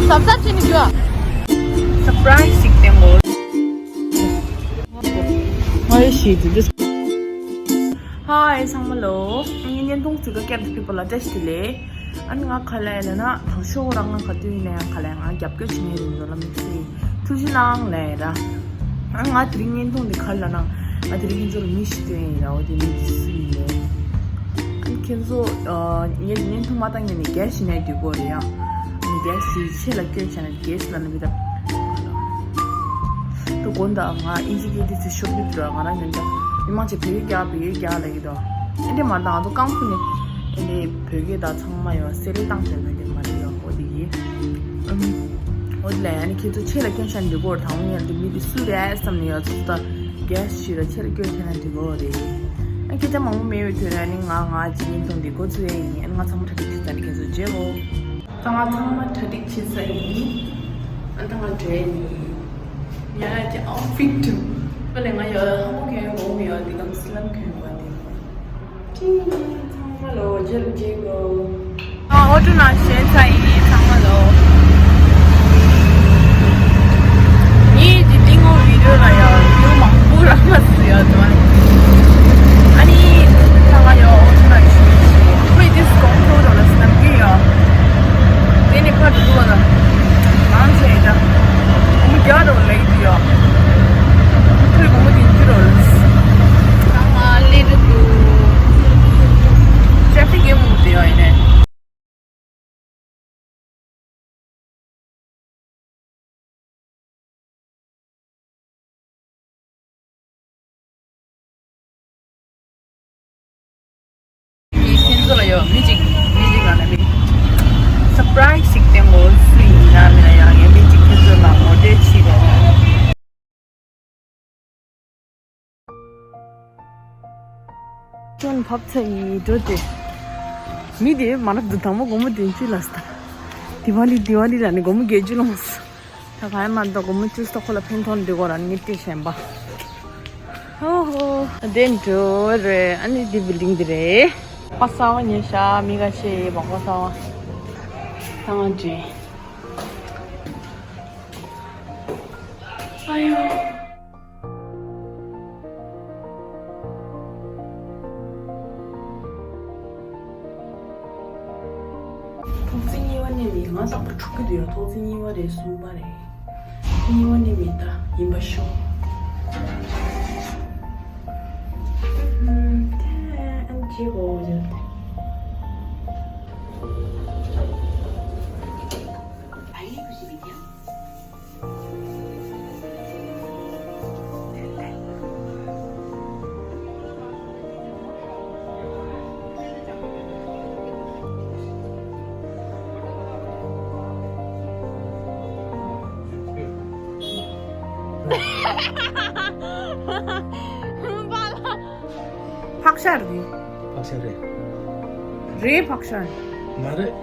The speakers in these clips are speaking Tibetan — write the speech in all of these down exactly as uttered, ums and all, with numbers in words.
ཟབ་ཟབ་བྱས་ནས་རྒྱུ། སར་པ་རའི་སི་ཞིག་བསྟན་གོ། ཧའི་ཚང་མ་ལོ། ངའི་བརྙན་ཐུང་གཟིགས་ག་བསྐྱལ་བའི་བོད་པ་ལ་བཀྲ་ཤིས་བདེ་ལེགས། ཨ་ནི་ང་ག་ལ་ཡིན་ལབ་ན། དང་ཤོག་རང་ང་ག་དུས་ཡིན་ན་ཡང་ག་ལ་ཡིན། ང་རྒྱབ་སྐྱོར་བྱེད་མཁན་རེད་འདུག་ལ། མི་ཚེ་ཐུགས་རྗེ་གནང་ལབ་ཡ་ར། ཨ་ནི་ང་དེ་རིང་བརྙན་ཐུང་འདི་ག་རེ་ལབ་ན། ང་དེ་རིང་ཁྱེད་ཚོ་ལ་མི་ཞིག་སྟོན་ཡིན་ར། འོ་དེ་མི་དེ་སུ་ཡིན་ནས། ཨ་ནི་ཁྱེད་ཚོ་ངའི་བརྙན་ཐུང་མ་བལྟས་ཉན་ནས་ག་རེ་བྱེད་ནས་སྡོད་དགོས་རེད་ཡ། ཨ་ནི་ག་རེ་བྱེད། ཆེད་ལ་སྐྱོན་བྱས་ན་ག་རེ་ལབ་ན། མི་ད་དུ་དགོངས་དག་ང་ཨིན་ཇི་སྐད་དེ་ཚོ་ཤོབ་སྒྲིག་འགྲོ། ང་རང་ཉན་ད་མི་མང་ཆེ་བོད་ཡིག་རྒྱག་བོད་ཡིག་རྒྱག་ལབ་ཀྱི་འདུག་ཨེ་འདྲས་མ་འདང་། ང་ཚོ་རྐང་ཁུ་ནས་ཨེ་འདྲས་བོད་སྐད་དང་ཚང་མ་ཡོད་སེ་རེ་བཏང་བྱས་ན་འདི་མ་རེད་ཡོད། འོ་དེ་ཡིན། ཨམ། འོ་དེ་ལ་ཨ་ནི་ཁྱེད་ཚོ་ཆེད་ལ་སྐྱོན་བཤད་འདི་གོ་ར། དང་པོ་ཉལ་དུ་མི་འདི་སུ་རེད་བསམ་ནས་ཡོད་ཚོད་ད་ག་རེ་བྱེད་ར། ཆེད་ལ་སྐྱོན་བཤད་ན་འདི་གོ་རེད། ཨ་སྐད་ཆ་མང་པོ་མེད་པའི་དུས་ལ་ཨ་ནི་ང་ང་ཅིག་ཡིན་དང་འདི་གོ་ཚོད་ཡིན། ཨ་ནི་ང་ཚང་མ་གྲ་སྒྲིག་བྱེད་ཚར་ནས་ཁྱེད་ཚོ་མཇལ་གོ། ད་ང་ཚང་མ་གྲ་སྒྲིག་བྱེད་ཚར་ཡིན། ཨ་ད་ང་འགྲོ་ཡིན། ཉལ་ཡ་གི་ཨའུ་ཕིཊ་དུ། དཔེ་ལས་ང་ཡོད་ཧ་གོ་གྱོན་ཡོད་གོ་མི་ཡོད་འདི་གམ་སི་ལམ་གྱོན་གོ་འདི། ཅིང་ཚང་མ་ལོ་མཇལ་མཇལ་གོ། ཨ་ཨོ་ཊོ་ནང་ཞོན་ཚར་ཡིན་ཚང་མ་ལོ། ངའི་འདི་གླིང་བོ་བི་ཌིའོ་ལ་ཡང་བིའུ་མང་པོ་རག་མ་སོང་ཡ་དོ། ཨ་ནི་ད་ང་ཡང་ཨོ་ཊོ་ནང་ཞོན་ཞིག་ཁོས་འདི་སྐོང་ཐོག་དང་ལ་སྣམ་གི་ཡ། དེ་ནི་ཕར་དུ་བ་ལ་ང་ཚོས་ད་སྒོར་མོ་བརྒྱ་རོ་ལེགས་དུ་ཡ། ཁོས་སྒོར་མོ་དེ་འཇུ་རོ་ལ། ད་ང་ལེ་རུ་དུ་ཊེ་ཕིག་ཡོད་མོ་དེ་ཡ་ཡིན་ནས། ཁྱེད་ཚོ་ལ་ཡོད་མི་གཅིག་མི་གཅིག་ལ་ནི་སར་པ་རའི་སི་ཞིག་བསྟན་གོ། སུ་ཡིན་ན་མིན་ན་ཡང་ངས་མི་གཅིག་ཁྱེད་ཚོ་ལ་ངོ་སྤྲོད་བྱེད་རོགས། ཅོན་བབས་ཚེ་ཡིས་འགྲོ་སྟེ། མི་དེ་མ་རབས་དུ་དང་པོ་སྒོར་མོ་བདུན་ཅུ་ལ་སྟ། དི་ཝ་ལི་དི་ཝ་ལི་ལ་ནི་སྒོར་མོ་བརྒྱད་ཅུ་ལོངས། ད་ག་ཡ་མ་འདུག་སྒོར་མོ་བཅུ་སྟོང་ཁོ་ལ་ཕན་ཐོགས་འདི་གོ་ར་ནི་ཏི་ཞན་པ། ཧོ་ཧོ། དེ་འགྲོ་རེད། ཨ་ནི་འདི་བིལ་ཌིང་འདི་རེད། པ་ས་བ་ཉེ་ཤ་མི་ག་ཤེ་ཡེ་བ་པ་ས་བ། ཐང་ཅི། ཨ་ཡོ། ཐོག་བརྩེགས་གཉིས་པ་ནས་མིན། ང་རྟག་པར་འཁྲུག་གི་འདུག་ཡ། ཐོག་བརྩེགས་གཉིས་པ་རེད་གསུམ་པ་རེད། གཉིས་པ་ནས་མིན་ད་ཡིན་པ་ཤོག་ཨམ། ཨན་ཅི་གོ་བོ་ཡོད། ཕག་ཤ་རེད། ཕག་ཤ་རེད། རེད་ཕག་ཤ་རེད། མ་རེད།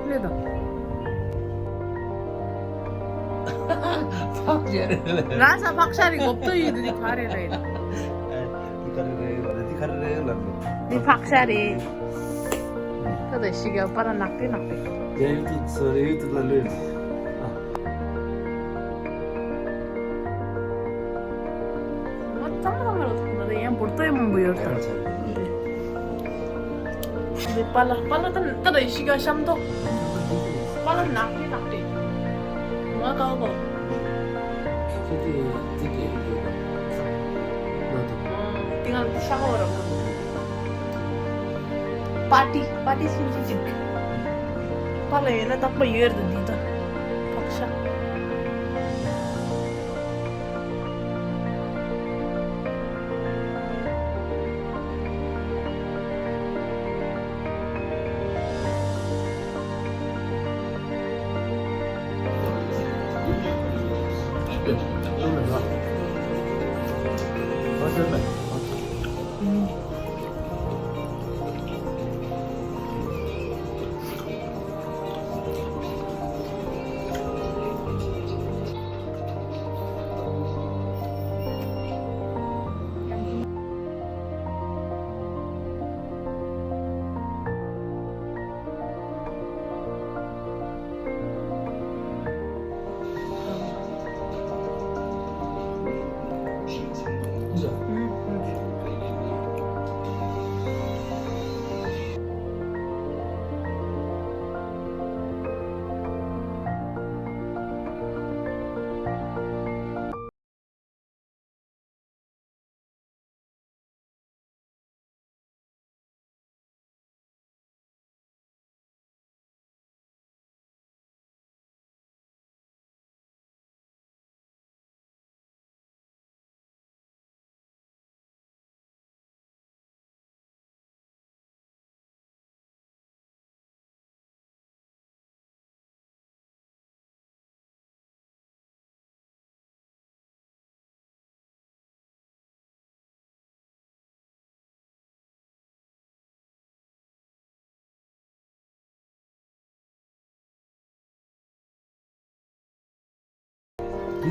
ལེ་དང་། ཕག་ཤ་རེད། ར་ས་ཕག་ཤ་རེད། གོབ་ཏོ་ཡོད་དེ་ག་རེ་རེད། འདི་ག་རེ་རེད་ལབ་རེད། འདི་ག་རེ་རེད་ལབ་རེད། འདི་ཕག་ཤ་རེད། ད་ད་ཤི་ག་པ་ར་ནག་པེ་ནག་པེ། རེད་དུ་ཚོ་རེད་དུ་ལ་ལོས། ང་ཙམ་ཙམ་རོ་ཐོག་ད་ཡང་བོར་ཏོ་ཡང་མང་པོ་ཡོད་ད། འདི་པ་ལ་པ་ལ་ད་ད་ད་ཤི་ག་ཤམ་ཏོ། པ་ལ་ནག་པེ་ནག་པེ། ང་ག་གོ། ཁྱེད་ཀྱིས་འདི་གས་ཡོད་པ། ང་དང་། དེ་ང་ཤ་གོ་ར་ང་། པ་ཏི་པ་ཏི་སུ་སུ་ཅིག་པ་ལ་ཡོད་ན་རྟག་པ་ཡོད་རེད་འདི་ད། ཕག་ཤ།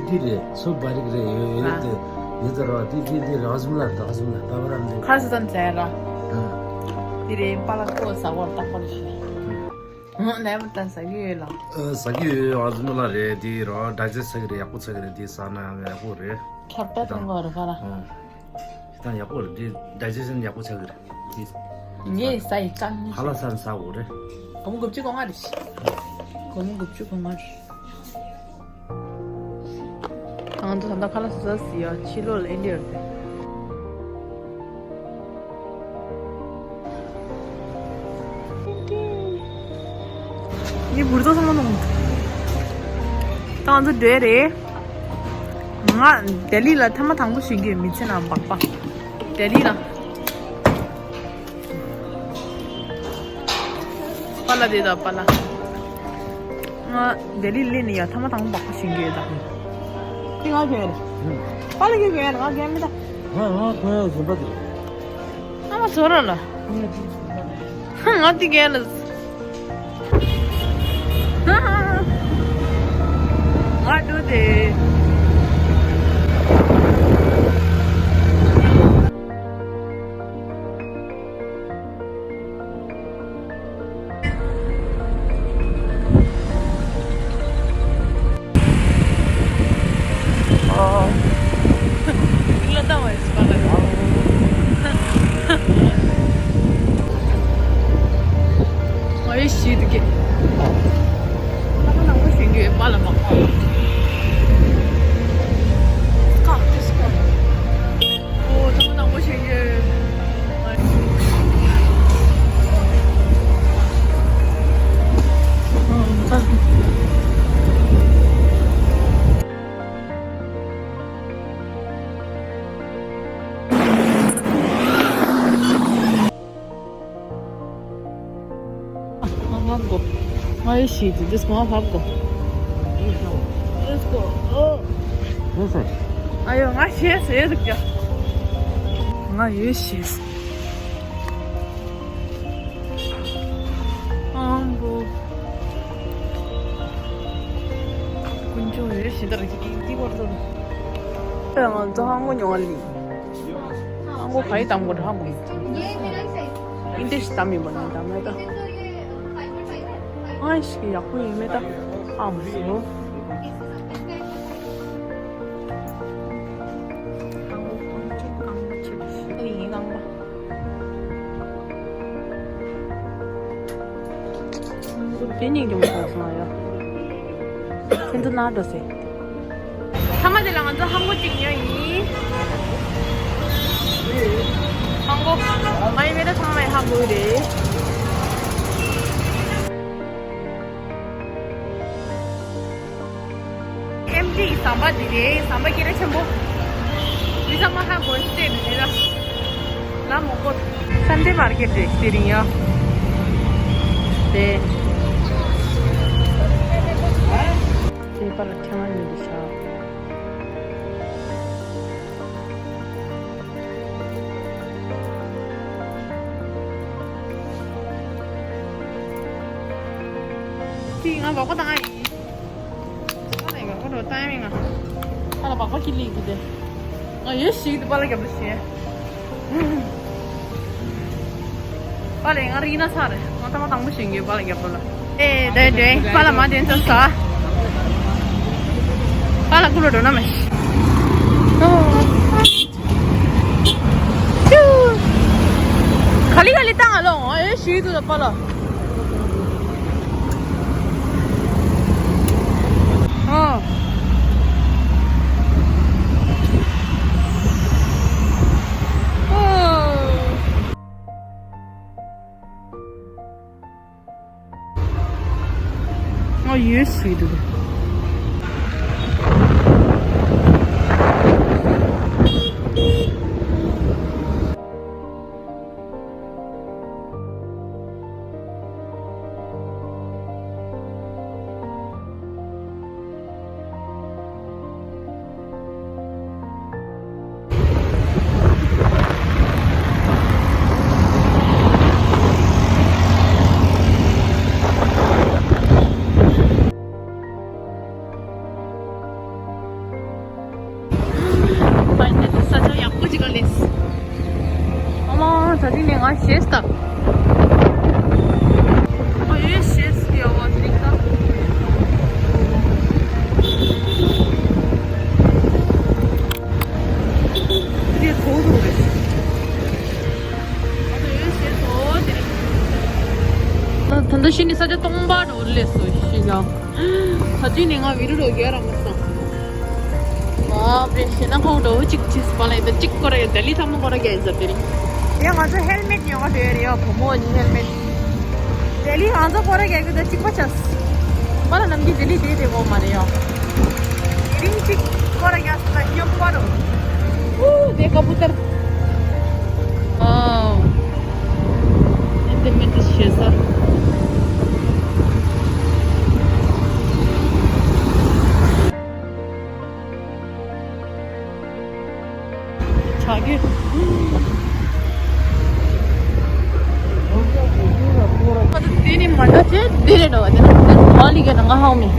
དེ་རེད། སོ་བ་རིག་རེད། ཡོད་ཡོད། ཨ། དེ་ཡོད་དེ་རོ། དེ་དེ་དེ་རོ་ཟུམ་ལ་རོ་ཟུམ་ལ་ད་བར་འདུག་ཁ་སི་ཙམ་ཟེར་ར། ཨ། དེ་རེད། པ་ལ་ཀོ་ཟ་བར་ཏག་པར་ཞིག་ཨ། ནས་མ་ད་ཟ་གི་ཡོད་ལ། ཨ། ཟ་གི་ཡོད། རོ་ཟུམ་ལ་རེད། དེ་རོ་ཌའི་ཇེ་སི་ཊི་ཟ་གི་རེད། ཡག་པོ་ཟ་གི་རེད། དེ་ཟ་ན་ཡག་པོ་རེད། ཁྱབ་ད་དང་བ་རེད་ཁ་ར། ཨ། ད་ཡག་པོ་རེད། འདི་ཌའི་ཇེ་ཤན་ཡག་པོ་ཆགས་ཀྱི་རེད། འདི་ངས་ཟ་ཡི་ཀ་ནི་ཧ་ལ་ས་ནི་ཟ་དགོས་རེད། སྒོར་མོ་དགུ་བཅུ་གོ་ལྔ་རེད། སྒོར་མོ་དགུ་བཅུ་གོ་ལྔ་རེད། ང་ཚོ་ད་ལྟ་ཁ་ལག་ཟ་ཟ་ཟི་ཡ་ཕྱི་ལོགས་ལ་ཨིན་ཌི་ཡ་རེད། འདི་འབུར་ཚོ་ཚང་མ་ནོངས། ད་ང་ཚོ་འགྲོ་ཡ་རེད། ང་ལྡི་ལི་ལ་ཐེངས་མ་དང་པོ་ཞིག་གི་མི་ཚེ་ནང་སྦག་སྦག་ལྡི་ལི་ལ། པཱ་ལགས་དེ་དང་པཱ་ལགས། ང་ལྡི་ལི་སླེབས་ནས་ཡ་ཐེངས་མ་དང་པོ་སྦག་སྦག་ཞིག་གི་ཡོད་ད། དེ་ང་གྱོན་ཡ་རེད། པཱ་ལགས་ཀྱིས་གྱོན་ཡ་རེད། ང་གྱོན་མི་ད། ང་ང་གྱོན་ཡ་གཞན་པ་དེ། ཨ་མ་ཚོ་ར་ལ། ང་དེ་གས་ལ། ང་འགྲོ་དེ། ང་ཡོད་ཤི་དུ་གེ། ཁ་ཁ་ནང་པོ་ཞིག་ཡོད་པ་ལ་མ་ཁོ། ཁ་ཏི་སི་ཁ། ཨོ་ཐོག་ནང་པོ་ཞིག་ཡོད། ང་ཧབ་གོ། ང་ཡོད་ཤི་དུ་དིས་ང་ཧབ་གོ། Let's go. Oh. Yes, sir. ཨ་ཡོ་ང་ཤེས་ཟེར་འདུག་ཀྱ། ང་ཡོད་ཤེས། ཨང་བོ། དཀོན་མཆོག་ཡོད་ཤེས་ད་ར་ཀི་ཀི་བར་དུ། ང་ཚོ་ཧང་གོ་ཉོ་ལི། ཨང་གོ་ག་ཡི་དམ་གོ་དྲ་མོ། ཨིན་ཏེ་ཤི་དམ་མི་བ་ནི་དམ་ཡ་ད། ཨང་ཤི་ཡག་པོ་ཡིན་མེད་ད། ཨམ་སོ། ཨང་གོ་གང་ཆེ་གང་ཆེ་ཡིན་ཨང་གོ། དེ་གཉིས་ཀྱི་མ་ཐོག་སོང་ཡ། ཁྱེད་ཚོ་ན་འགྲོ་སེ། ཐ་མ་དེ་ལ་ང་ཚོ་ཧང་གོ་གཅིག་ཉོ་ཡིན། ཧང་གོ། ང་ཡི་མེ་ད་ཚང་མ་ཡི་ཧང་གོ་རེད། ཨེམ་ཆི་ཟམ་པ་འདི་རེད། ཟམ་པ་སྐད་གྲགས་ཆེན་པོ། མི་ཚང་མ་ཧ་གོ་སྟེ་འདི་རེད་ལ། ལ་མོ་ཀོ། སན་ཌེ་མར་ཀེཊ་རེད་དེ་རིང་ཡ། དེ། དེ་པར་ལ་ཁྱེད་རང་ཉིད་དུ་བཞག་ཅི་ང་བ་ཀོ་དང་ཨ་ཡི། ཨ་ལས་ང་ཁོ་རོ་ཏང་མི་ང་། ཨ་ལ་བག་པ་ཁྱི་ལིག་གི་དེ། ང་ཡོད་ཞིག་དུ་པ་ལ་རྒྱབ་ལ་ཤེས། པ་ལས་ང་རིག་ན་ཚར་རེད། ང་ཐ་མ་དང་པོ་ཞིག་གི་པ་ལ་རྒྱབ་ལ། ཨེ་དེ་དེ་པ་ལ་མ་དེ་ཚོ་ས། པ་ལ་ཀུ་རོ་འགྲོ་ན་མེད། ག་ལི་ག་ལི་བཏང་ཨ་ལོ། ཨེ་ཞིག་དུ་ལ་པ་ལ། ཨོ། ཨོ། ང་ཡོད་ཞིག་འདུག་པར་འོ་ལེ་སོ་ཤི་ཡ། ད་དུས་ནས་ང་བི་རུ་རོ་རྒྱ་ར་མ་སང་། ཨ་བེ་ཤེ་ན་ཁོང་འགྲོ་གཅིག་ཅིག་པ་ལ་ཡིན་ད་གཅིག་སྐོར་ར་ཡ་ལྡི་ལི་ཐང་མོ་སྐོར་ར་རྒྱ་ཡིན་ཟེར་དེ་རིང་། ཡ་ང་ཚོ་ཧེལ་མེད་ཉོ་ག་འགྲོ་ཡ་རེད་ཡ། བུ་མོ་གཉིས་ཧེལ་མེད། ལྡི་ལི་ང་ཚོ་སྐོར་ར་རྒྱ་གི་ད་གཅིག་པ་ཆགས། པ་ལ་ནམ་རྒྱུན་ལྡི་ལི་བསྡད་བསྡད་གོ་མ་རེད་ཡ། དེ་རིང་གཅིག་སྐོར་ར་རྒྱ་སོང་ད་སྙོམས་པ་རུ། ཨུ་དེ་ཀ་པུ་ཏར། ཨོ། ཨེ་འདི་མི་འདི་ཤེས་ས། ཆ་གི། ཨ་ད་དེ་ནི་མ་འདྲ་ཅེ་འདི་རེད་འགྲོ་བ་དེ་ནི་ཧ་ལི་ག་ན་ང་ཧའོ་མི།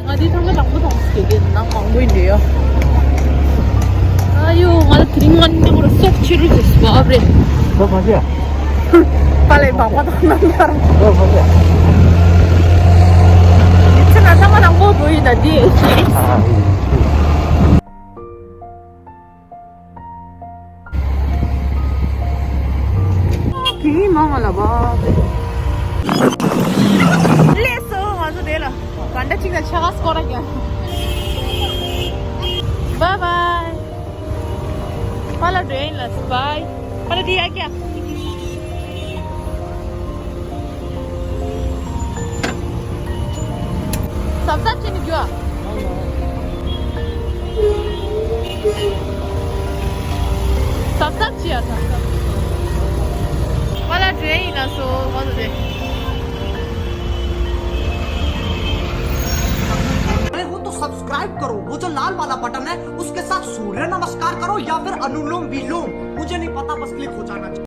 ང་འདི་ཚང་མ་དང་པོ་དང་སྐྱེ་དེ་ནང་མང་པོ་ཡིན་འདྲ་ཡོ། ཨ་ཡོ་ང་ལ་དེ་རིང་ང་ནི་ཁོ་ར་སོག་ཆི་རུ་ཅེ་སུ་བ་རེད། ཁོ་ག་ཅེ། པ་ལས་བག་པ་དང་ནམ་ཐར། ཁོ་ག་ཅེ། ཡིན་ཚེ་ན་ཚང་མ་དང་པོ་འགྲོ་ཡི་ད་དེ། ཨ་ཨ། དེ་མང་ང་ལ་བ། ལས་སོ་ང་ཚོ་དེ་ལ་ག་འདྲ་ཅིག་ལ་ཆ་ག་སྐོར་ར་རྒྱ། Bye bye. Follow drain less. Bye. Follow the agya. Sabza chini jua. Sabza chia sabza. Follow drain la so follow the. नए हो तो सब्सक्राइब करो, वो जो लाल वाला बटन है उसके साथ सूर्य नमस्कार करो या फिर अनुलोम विलोम, मुझे नहीं पता, बस क्लिक हो जाना चाहिए।